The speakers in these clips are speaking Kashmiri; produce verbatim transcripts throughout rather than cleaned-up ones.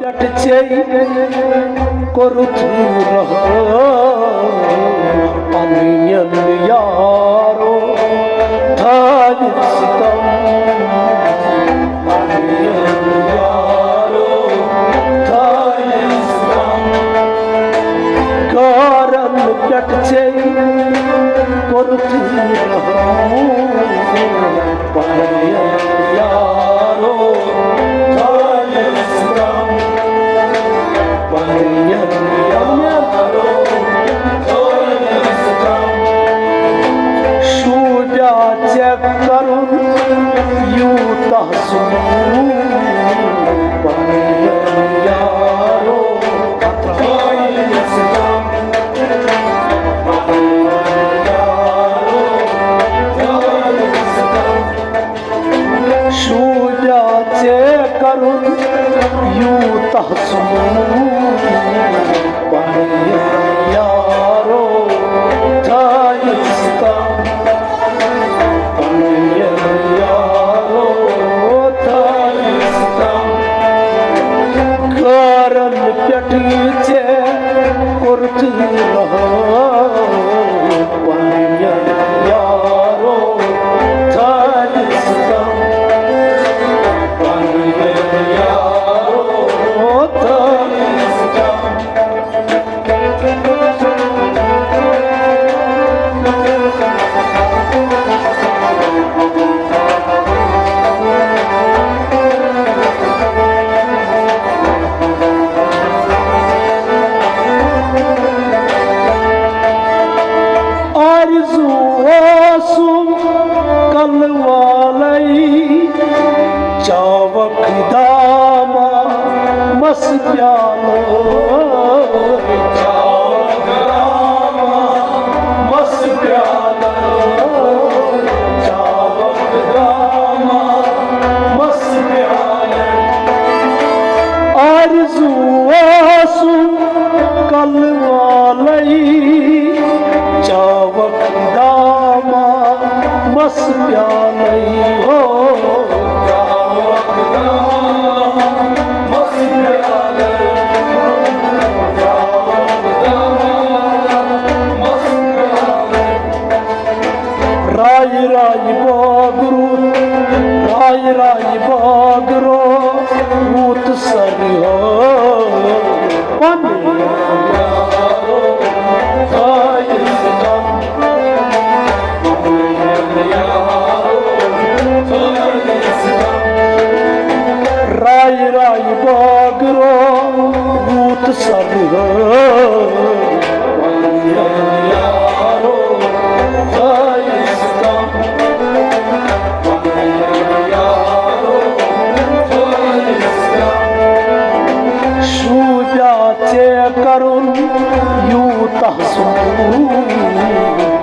پٮ۪ٹھ ژےٚ کوٚرُتھ رحم، پنٕنٮ۪ن یارو تھٲوِتھ ستم، پنٕنٮ۪ن یارو تھٲوِتھ ستم، کارن پٮ۪ٹھ ژےٚ کوٚرُتھ رحم۔ پنٕنٮ۪ن یارو تھٲوِتھ ستم، پنٕنٮ۪ن یارو تھٲوِتھ ستم۔ شوٗبیا ژےٚ کرُن یوٗتاہ ظُلُم، پنٕنٮ۪ن یارو تھٲوِتھ ستم۔ شوٗبیا ژےٚ کرُن یوٗتاہ ظُلُم، پنٕنٮ۪ن یارو تھٲوِتھ ستم، پنٕنٮ۪ن یارو تھٲوِتھ ستم۔ کارن پٮ۪ٹھ ژےٚ کوٚرُتھ رحم، پنٕنٮ۪ن یارو تھٲوِتھ ستم، پنٕنٮ۪ن یارو تھٲوِتھ ستم۔ آرزو اوسُم کلہٕ والے، چاوکھ داما مس پیالہٕ، چاوکھ داما مس پیالہٕ، چاوکھ داما مس پیالہٕ۔ آرزو اوسُم کلہٕ والے، چاوکھ داما مس پیالے ہو۔ رایہِ رایہِ باغ روٗد، رایہِ رایہِ باغ روٗد سر ہو۔ پنٕنۍ رایہِ رایہِ باغ روٗد سر ہو۔ شوٗبیا ژےٚ کرُن یوٗتاہ ظُلُم،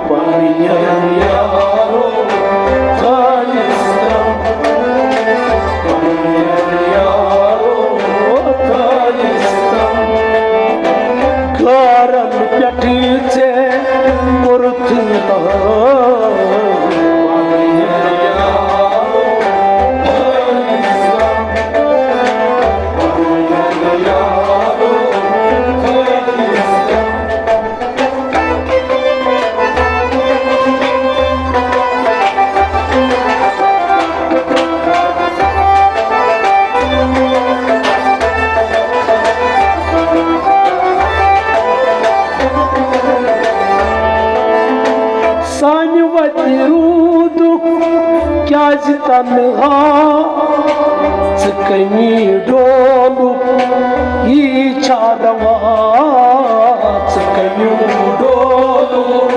پنٕنٮ۪ن یارو تھٲوِتھ ستم، پنٕنٮ۪ن یارو تھٲوِتھ ستم۔ کارن پٮ۪ٹھ ژےٚ کوٚرُتھ رحم۔ سانہِ وتہِ روٗدُکھ کیٛازِ تنہا؟ ژٕ کٔمی ڈولُکھ یی چھا روا؟ ژٕ کٔمیوٗ ڈولُکھ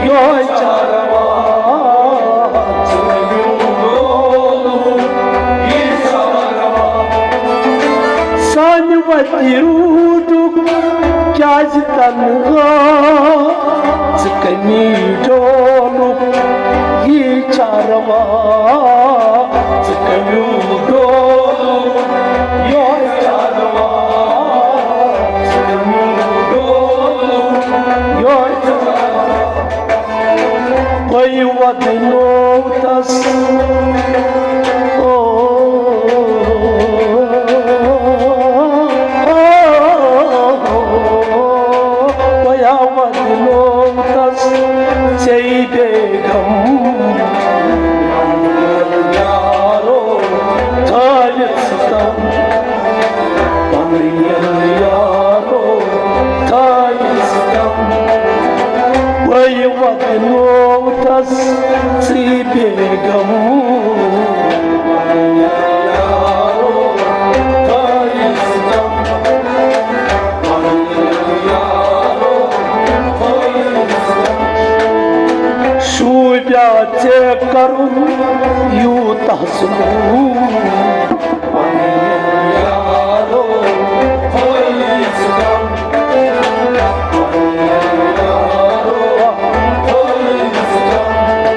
یوہے چھا روا؟ ژٕ کٔمیوٗ ڈولُکھ یی چھا روا؟ سانہِ وتہِ روٗدُکھ کیٛازِ تنہا؟ ژٕ کٔمی ڈولُکھ یی چھا روا؟ ژٕ کٔمیوٗ ڈولُکھ یوہے چھا روا؟ ژٕ کٔمیوٗ ڈولُکھ یوہے چھا روا؟ پے ودنوو تس۔ او، شوٗبیا ژےٚ کرُن یوٗتاہ ظُلُم۔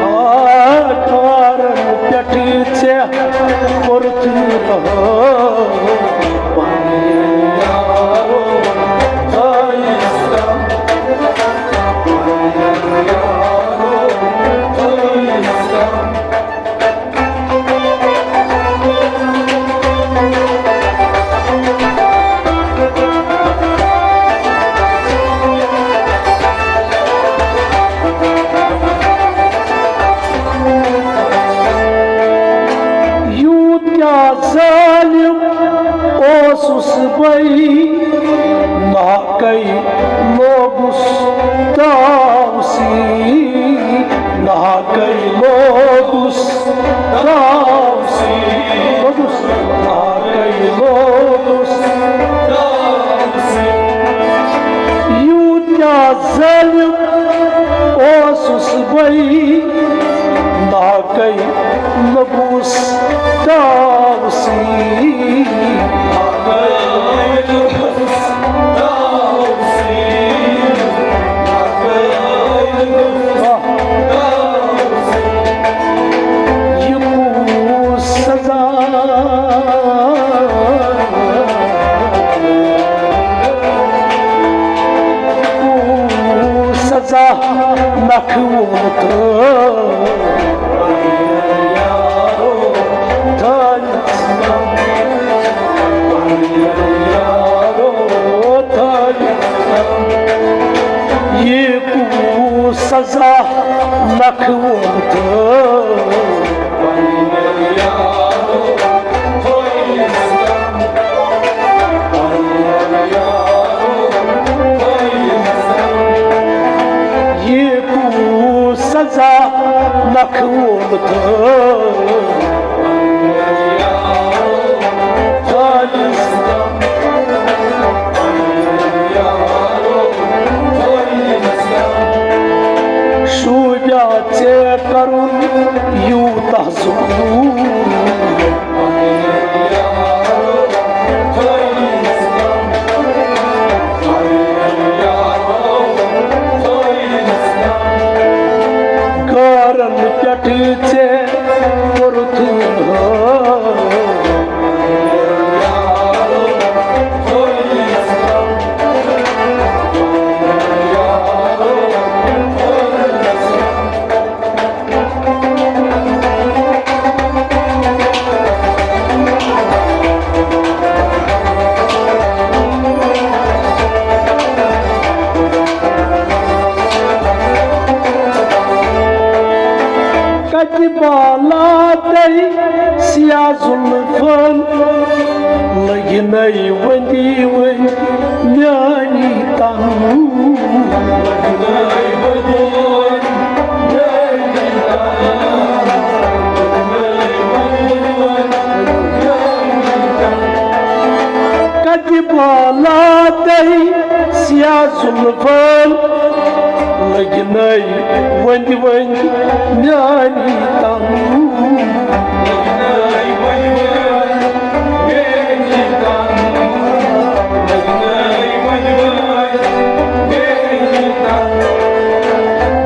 آ، کارن پٮ۪ٹھ ژےٚ کوٚرُتھ رٲچھ۔ یوٗت کیٛاہ ظٲلِم اوسُس بَے، ناحقَے لوگُس تاوسٕے، ناحقَے لوگُس تاوسٕے، لوگُس، ناحقَے لوگُس تاوسٕے۔ یوٗت کیٛاہ ظٲلِم اوسُس بَے، ناحقَے لوگُس تاوسٕے۔ یہِ کُس سزا، کُس سزا نکھٕ ووٚن تہٕ تھٲوِتھ یہِ کُس سزا نکھٕ ووٚن تہٕ یہِ کُس سزا نکھٕ ووٚن تہٕ شوٗبیا ژےٚ کرُن یوٗتاہ ظُلُم۔ غٲرن پٮ۪ٹھ ژےٚ کوٚرُتھ کتہِ بالا تۄہہِ سیاہ زُلفن، لٔگۍ نَے ؤنٛدی ؤنٛدۍ میٛانی تن۔ کتہِ بالا تۄہہِ سیاہ زُلفن، لٔگۍ نَے ؤنٛدۍ ؤنٛدۍ میٛانی تن۔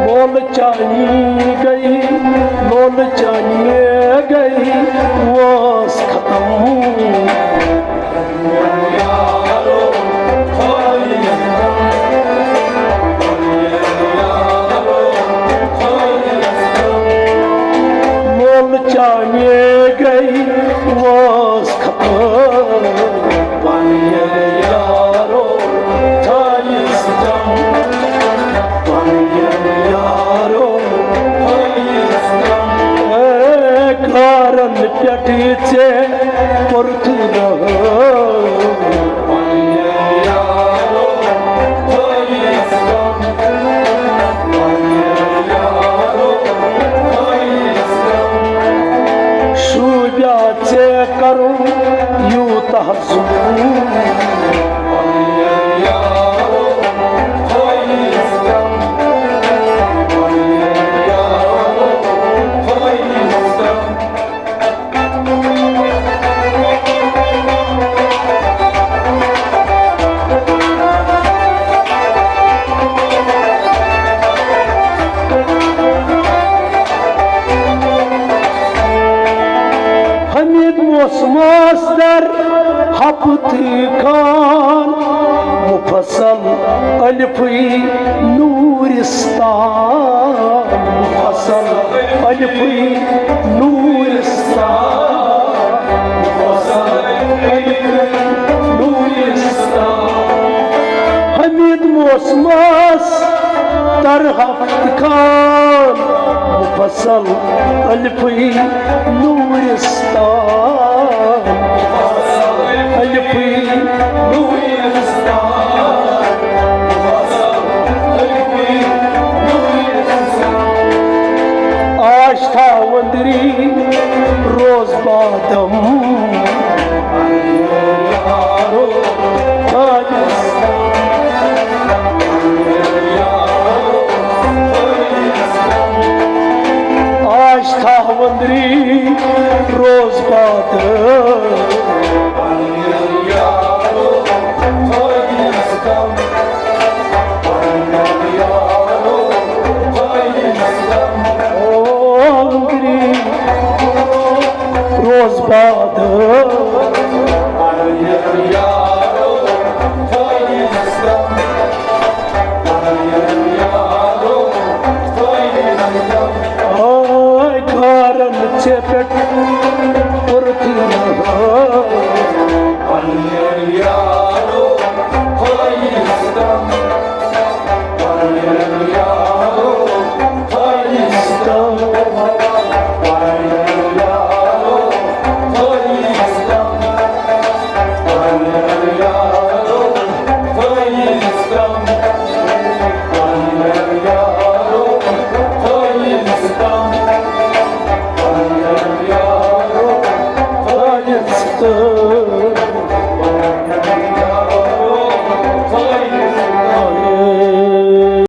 مول چانی گئی، مول چانی گئی، اوس ختم۔ الفی نورستان، مفصل الفی نورستان، مفصل الفی نورستان۔ حمید موسمس طرحک خان، مفصل الفی نورستان، الفی